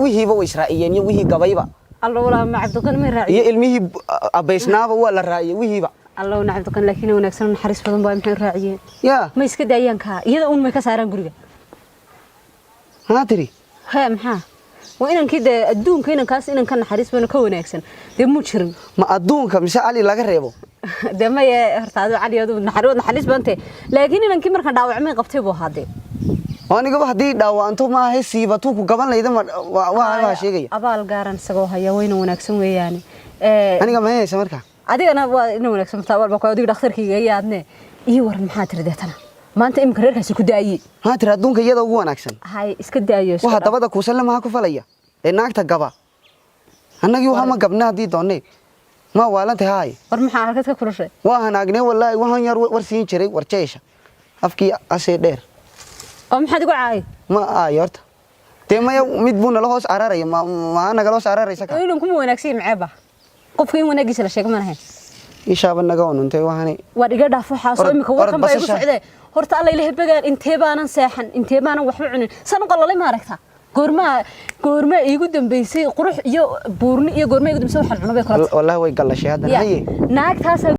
Wihiiba way israaciyeen iyo wihii gabayba. Allo walaa, ma Cabdiqani may iyo raaciyeen? Ilmihii abaysnaaba waa la raaciyey wihiiba. Allowna Cabdiqani laakiin wanaagsan, naxariis badan baa, maxay u raaciyeen? Yaa. Ma iska daayaan kaa iyada uun, may ka saaraan guriga? Maxaa tiri? Hee, maxaa waa inankii dee adduunka inankaas inan ka naxariis badan, ka wanaagsan dee muu jirin. Ma adduunka mise Cali laga reebo? Dee maye, horta adu Cali adu naxariis badantee, laakiin inankii markaan dhaawacmay qabtay buu ahaa dee. Oo anigaba haddii dhaawaanto maaha, siibatuu ku gaban layda, ma waa sheegaya. Abaal gaaran isagoo haya, wayna wanaagsan weeyaane. Aniga ma haysa marka? Adigana waa ina wanaagsan marta, abaal baa ku adiga dhakhtarkayga iyo aadne ii waran. Maxaa tiri deetana maanta imika reerkaasi ku daayey? Maxaa tiri? Adduunka iyada ugu wanaagsan. Hay, iska daayo, iska waxa dhaaf. Dabada kuusanle maxaa ku falaya ee naagta gaba? Annagii waxa ma gabna haddii doonne, ma waalantay haay? War maxaa halkaad ka kulushay? Waa hanaagnay wallaahi. Waxaan yar war siin jiray, war jeesha afkii asee dheer. Oo maxaad igu caayay? Ma aayo horta dee, maya, mid buu nala hoos cararaya, ma nagala hoos cararaysa ka. Inaan kuma wanaagsan maceeba, qofka in wanaagiisa la sheego ma lahayn. Ishaaba naga onuntay waxaani. Waar iga dhaaf waxaasoo. Imika orod warkan baa igu basasha. socdee. Horta alla ilaah bagaan, intee baanan seexan, intee baanan waxba cunin, san u qalalay, ma aragtaa? Goormaa iigu dambeysay qurux iyo buurni iyo goormaa iigu dambeysay waxaan cuno bay kula tahay? Wallaahi way gallashay haddana. Ya, haye. Naagtaasaa.